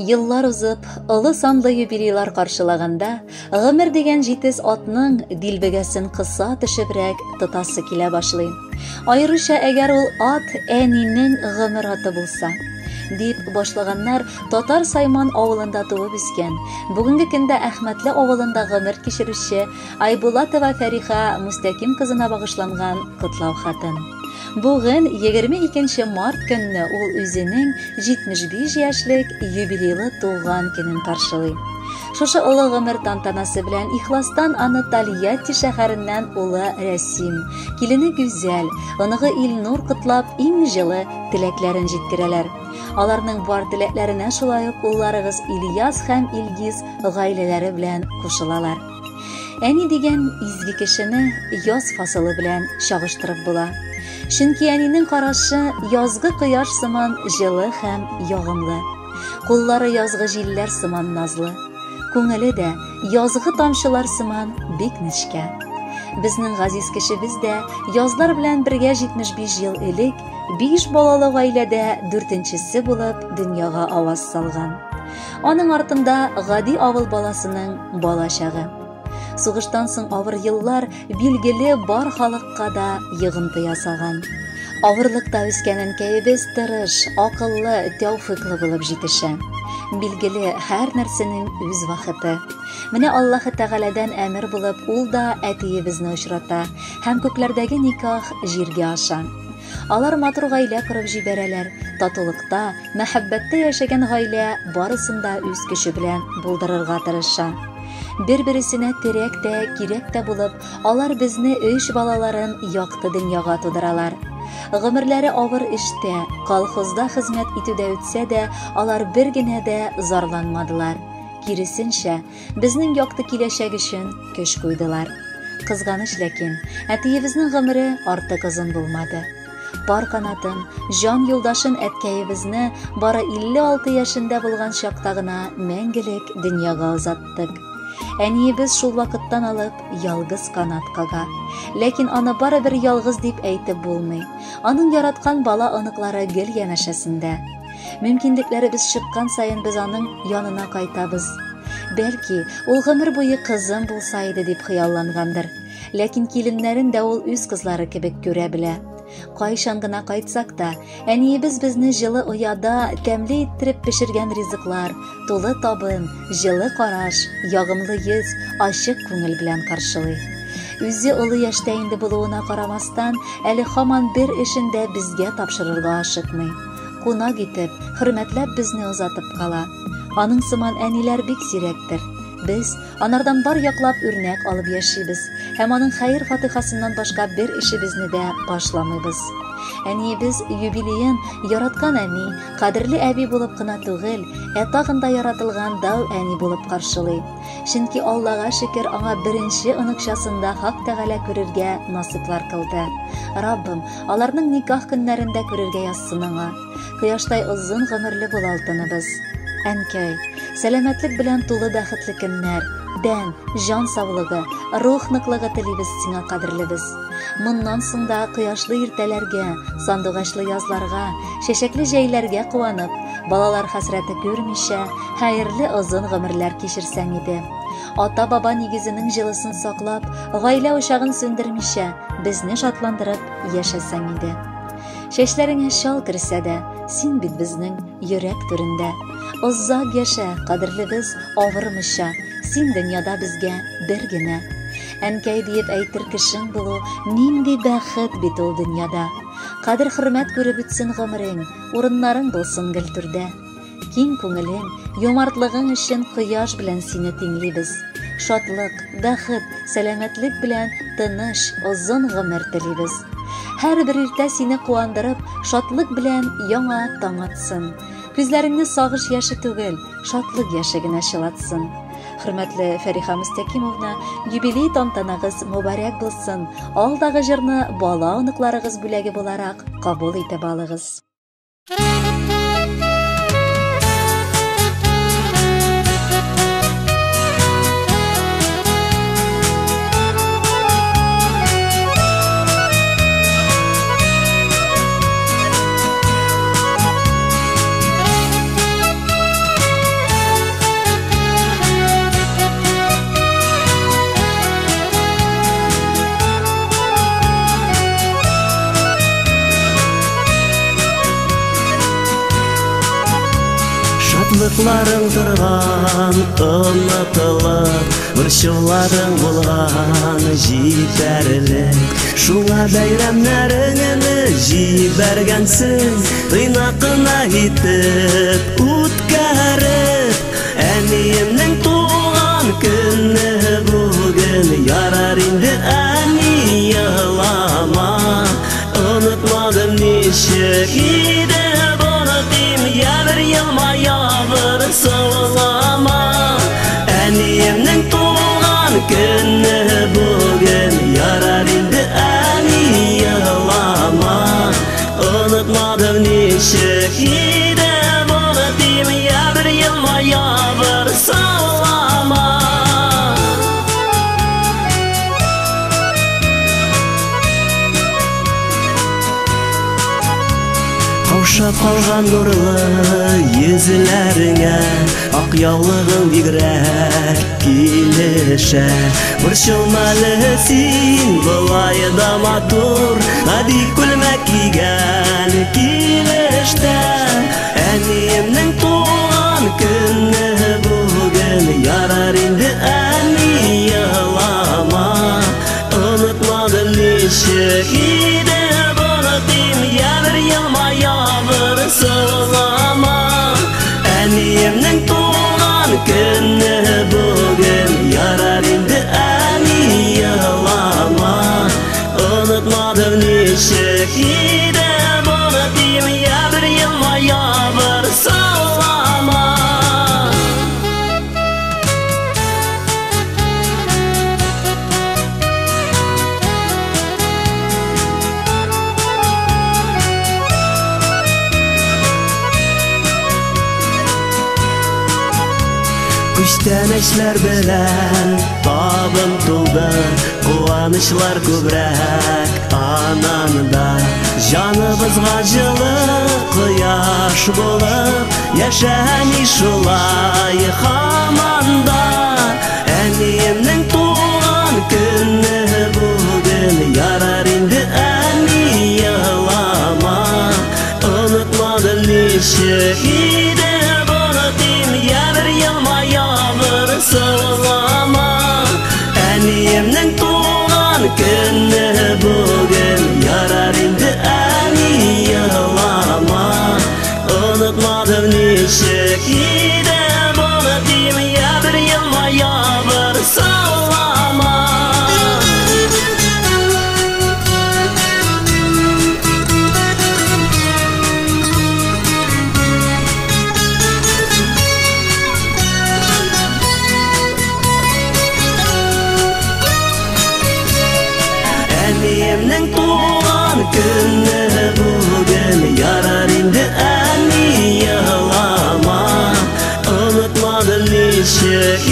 Еллар узып, олы санлы юбилейлар каршылаганда, гомер дигән җитез атның дилбегәсен кыса төшебрәк тотасы килә башлый. Аеруча әгәр ул ат әнинең гомер аты булса. Дип башлаганнар Татар Сайман авылында туып үскән, бүгенге көндә Әхмәтле авылында гомер кичерүче Айбулатова Фәриха Мустәким кызына багышланган котлау хатын. Бүген 22 март көнне ул үзенең 75 яшьлек юбилейлы туган көнен каршылый. Шушы олы гомер тантанасы белән ихластан аны Тольятти шәһәреннән улы Рәсим, килене Гүзәл, оныгы Илнур котлап иң җылы теләкләрен җиткерәләр. Аларның бар теләкләренә шулай ук улларыгыз Ильяс һәм Илгиз гаиләләре белән кушылалар. Әни дигән изге кешене яз фасылы белән чагыштырып була. Чөнки әнинең карашы язгы кояш сыман җылы һәм ягымлы. Куллары язгы җилләр сыман назлы. Күңеле дә язгы тамчылар сыман бик нечкә. Безнең газиз кешебез дә язлар белән бергә 75 ел элек биш балалы гаиләдә дүртенчесе булып дөньяга аваз салган. Аның артында гади авыл баласының бала чагы. Сугыштан соң авыр еллар билгеле бар халыкка да йогынты ясаган. Авырлыкта үскән әнкәебез тырыш, акыллы, тәүфыйклы булып җитешә. Билгеле, һәр нәрсәнең үз вакыты. Менә Аллаһы Тәгаләдән әмер булып, ул да әтиебезне очрата һәм күкләрдәге никах җиргә аша. Алар матур гаилә корып җибәрәләр. Татулыкта, мәхәббәттә яшәгән гаилә барысын да үз көче белән булдырырга тырыша. Бер-бересенә терәк тә, кирәк тә булып, алар безне өч балаларын якты дөньяга тудыралар. Гомерләре авыр эштә, колхозда хезмәт итүдә үтсә дә, алар бер генә дә зарланмадылар. Киресенчә, безнең якты киләчәк өчен көч куйдылар. Кызганыч ләкин, әтиебезнең гомере артык озын булмады. Пар канатын, җан юлдашын әткәебезне бары 56 яшендә булган чакта гына мәңгелек дөньяга озаттык. Әниебез шул вакыттан алып ялгыз канат кага. Ләкин аны барыбер ялгыз дип әйтеп булмый. Аның яраткан бала оныклары гел янәшәсендә. Мөмкинлекләребез чыккан саен без аның янына кайтабыз. Бәлки, ул гомер буе кызым булса иде дип хыяллангандыр. Ләкин киленнәрен дә ул үз кызлары кебек күрә белә. Кайчан гына кайтсак та, әниебез безне җылы ояда тәмле иттереп пешергән ризыклар, тулы табын, җылы караш, ягымлы йөз, ачык күңел белән каршылый. Үзе олы яшьтә инде булуына карамастан, әле һаман бер эшен дә безгә тапшырырга ашыкмый. Кунак итеп, хөрмәтләп безне озатып кала. Аның сыман әниләр бик сирәктер. Без анардан бар яклап үрнәк алып яшибез һәм аның хәер-фатихасыннан башка бер эшебезне дә башламыйбыз. Әниебез юбилеен яраткан әни, кадерле әби булып кына түгел, ә тагын да яратылган дәү әни булып каршылый. Чөнки Аллага шөкер, аңа беренче оныкчасын да Хак Тәгалә күрергә насыйплар кылды. Раббым, аларның никах көннәрен дә күрергә язсын аңа. Кояштай озын гомерле бул алтыныбыз. Әнкәй, сәламәтлек белән тулы бәхетле көннәр, тән, җан саулыгы, рух ныклыгы телибез сиңа, кадерлебез. Моннан соң да кояшлы иртәләргә, сандугачлы язларга, чәчәкле җәйләргә куанып, балалар хәсрәте күрмичә, хәерле озын гомерләр кичерсәң иде. Ата-баба нигезенең җылысын саклап, гаилә учагын сүндермичә, безне шатландырып яшәсәң иде. Чәчләреңә чал керсә дә, син бит безнең йөрәк түрендә. Озак яшә, кадерлебез, авырмыйча, син дөньяда безгә бер генә. Әнкәй диеп әйтер кешең булу, нинди бәхет бит ул дөньяда. Кадер-хөрмәт күреп үтсен гомерең, урыннарың булсын гел түрдә. Киң күңелең, юмартлыгың өчен кояш белән сине тиңлибез. Шатлык, бәхет, сәламәтлек белән тыныч, озын гомер телибез. Һәрбер иртә сине куандырып, шатлык белән яңа таң атсын. Күзләреңне сагыш яше түгел, шатлык яше генә чылатсын. Хөрмәтле Фәриха Мустәкимовна, юбилей тантанагыз мөбарәк булсын. Алдагы җырны бала оныкларыгыз бүләге буларак кабул итеп алыгыз. Шатлыкларың торган онытылып, борчуларың булган җитәрлек. Шуңа бәйрәмнәреңне җибәргәнсең, тыйнак кына итеп үткәреп. Әниемнең туган көне бүген, ярар инде әни елама. Онытмадым ничек иде дим, я бер елмая, бер саулама. Әниемнең туган көне бүген, ярар инде әни елама. Онытмадым ничек иде дим, я бер елмая, бер саулама. Каушап калган нурлы йөзләреңә ак яулыгың бигрәк килешә. Борчылма әле син, болай да матур, гади күлмәк кигән килештә. Әниемнең туган көне бүген, ярар инде әни елама. Онытмадым ничек иде дим, я бер елмая, бер саулама. Әниемнең туган көне бүген, ярар инде әни елама. Онытмадым ничек иде дим, я бер елмая, бер саулама. Күчтәнәчләр белән табын тулды, куанычлар күбрәк ананда. Җаныбызга җылы кояш булып, яшә әни шулай һаман да. Әниемнең туган көне бүген, ярар инде әни елама. Онытмадым ничек иде дим, я бер елмая, бер саулама. Әниемнең туган көне бүген, ярар инде әни елама. Онытмадым ничек иде дим, я бер елмая, бер саулама. Әниемнең туган көне бүген, ярар инде әни елама. Онытмадым ничек